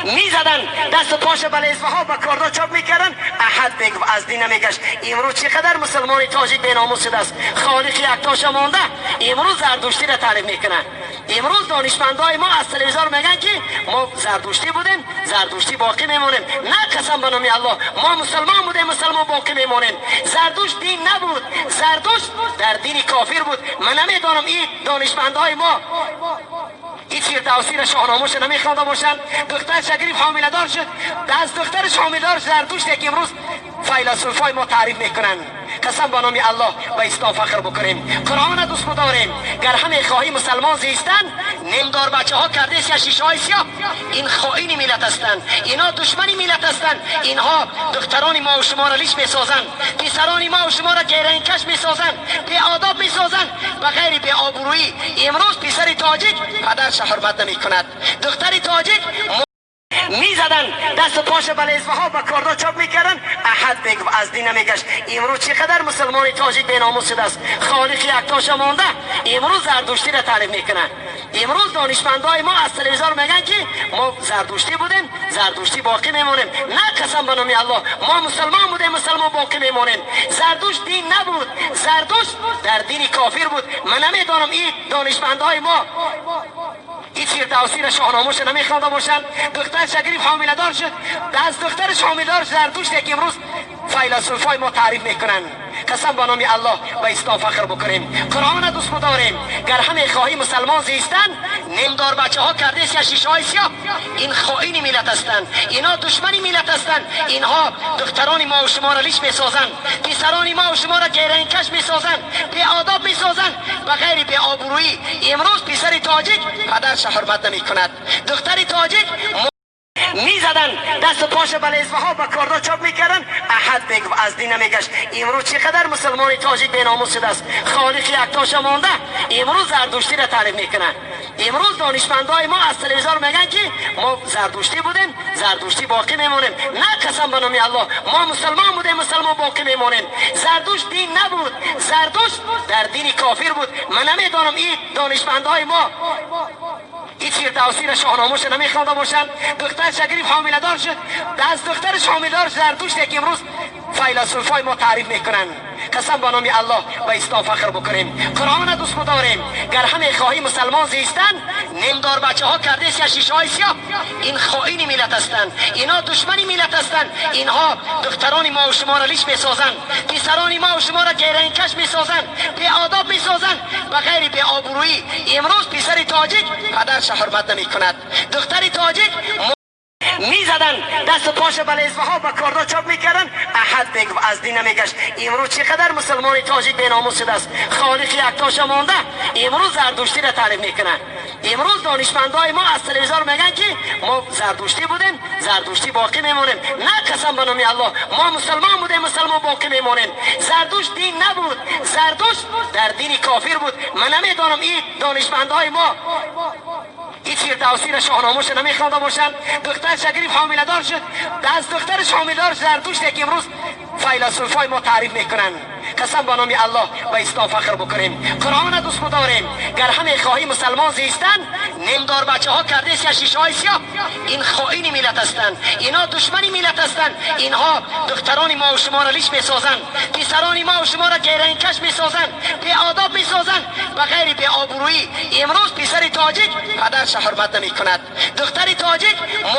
میزدن دست و پاش به لزوه با کاردا چاپ میکردن. احد بگو از دین نمیگشت. امروز چقدر مسلمان تاجیک به ناموس شده است. خالق یکتاش مانده. امروز زردشتی را تعریف میکنن. امروز دانشمندای ما از تلویزیون میگن که ما زردشتی بودیم، زردشتی باقی میمونیم. نه قسم به نام الله، ما مسلمان بودیم، مسلمان باقی میمونیم. زردشت دین نبود، زردشت در دین کافر بود. من نمیدانم این دانشمندای ما این فردوسی را شاهنامه‌اش نمیخوانده باشند. دخترش گرفت حامله دار شد، از دخترش حامله دار زردشت که امروز فیلسوفای ما تعریف میکنن. قسم به نام الله به اسلام فخر بکنیم، قرآن دوست بداریم. گر همه خواهی مسلمان زیستن، نمدار بچه ها کرده سیاه شیشه های سیاه. این خائن ملت هستند، اینا دشمن ملت هستند. اینها دختران ما و شما را لیش میسازند، پسران ما و شما را گیرنکش میسازند، بی آداب میسازند، به غیر بی آبرویی. امروز پسر تاجیک پدرش حرمت نمیکند، دختر تاجیک میزدن دست و پاش به لزوه ها با کاردا چاپ میکردن. احد بگو از دین نمیگشت. امروز چقدر مسلمان تاجیک به ناموس شده است. خالق یکتاش مانده. امروز زردشتی را تعریف میکنن. امروز دانشمندای ما از تلویزیون میگن که ما زردشتی بودیم، زردشتی باقی میمونیم. نه قسم به نام الله، ما مسلمان بودیم، مسلمان باقی میمونیم. زردشت دین نبود، زردشت در دین کافر بود. من نمیدانم این دانشمندای ما این فردوسی را شاهنامه‌اش نمیخوانده باشند. دخترش گرفت حامله دار شد، از دخترش حامله دار زردشت که امروز فیلسوفای ما تعریف میکنن. قسم به نام الله به اسلام فخر بکنیم، قرآن دوست بداریم. گر همه خواهی مسلمان زیستن، نمدار بچه ها کرده سیاه شیشه های سیاه. این خائن ملت هستند، اینا دشمن ملت هستند. اینها دختران ما و شما را لیش میسازند، پسران ما و شما را گیرنکش میسازند، بی آداب میسازند، به غیر بی آبرویی. امروز پسر تاجیک پدرش حرمت نمیکند، دختر تاجیک میزدن دست و پاش به لزوه ها با کاردا چاپ میکردن. احد بگو از دین نمیگشت. امروز چقدر مسلمان تاجیک به ناموس شده است. خالق یکتاش مانده. امروز زردشتی را تعریف میکنن. امروز دانشمندای ما از تلویزیون میگن که ما زردشتی بودیم، زردشتی باقی میمونیم. نه قسم به نام الله، ما مسلمان بودیم، مسلمان باقی میمونیم. زردشت دین نبود، زردشت در دین کافر بود. من نمیدانم این دانشمندای ما این فردوسی را شاهنامه‌اش نمیخوانده باشند. دخترش گرفت حامله دار شد، از دخترش حامله دار زردشت که امروز فیلسوفای ما تعریف میکنن. قسم به نام الله به اسلام فخر بکنیم، قرآن دوست بداریم. گر همه خواهی مسلمان زیستن، نمدار بچه ها کرده سیاه شیشه های سیاه. این خائن ملت هستند، اینا دشمن ملت هستند. اینها دختران ما و شما را لیش میسازند، پسران ما و شما را گیرنکش میسازند، بی آداب میسازند، به غیر بی آبرویی. امروز پسر تاجیک پدرش حرمت نمیکند، دختر تاجیک میزدن دست و پاش به لزوه ها با کاردا چاپ میکردن. احد بگو از دین نمیگشت. امروز چقدر مسلمان تاجیک به ناموس شده است. خالق یکتاش مانده. امروز زردشتی را تعریف میکنن. امروز دانشمندای ما از تلویزیون میگن که ما زردشتی بودیم، زردشتی باقی میمونیم. نه قسم به نام الله، ما مسلمان بودیم، مسلمان باقی میمونیم. زردشت دین نبود، زردشت در دین کافر بود. من نمیدانم این دانشمندای ما این فردوسی را شاهنامه‌اش نمیخوانده باشند. دخترش گرفت حامله دار شد، از دخترش حامله دار زردشت که امروز فیلسوفای ما تعریف میکنن. قسم به نام الله به اسلام فخر بکنیم، قرآن دوست بداریم. گر همه خواهی مسلمان زیستن، نمدار بچه ها کرده سیاه شیشه های سیاه. این خائن ملت هستند، اینا دشمن ملت هستند. اینها دختران ما و شما را لیش میسازند، پسران ما و شما را گیرنکش میسازند، بی آداب میسازند، به غیر بی آبرویی. امروز پسر تاجیک پدرش حرمت نمیکند، دختر تاجیک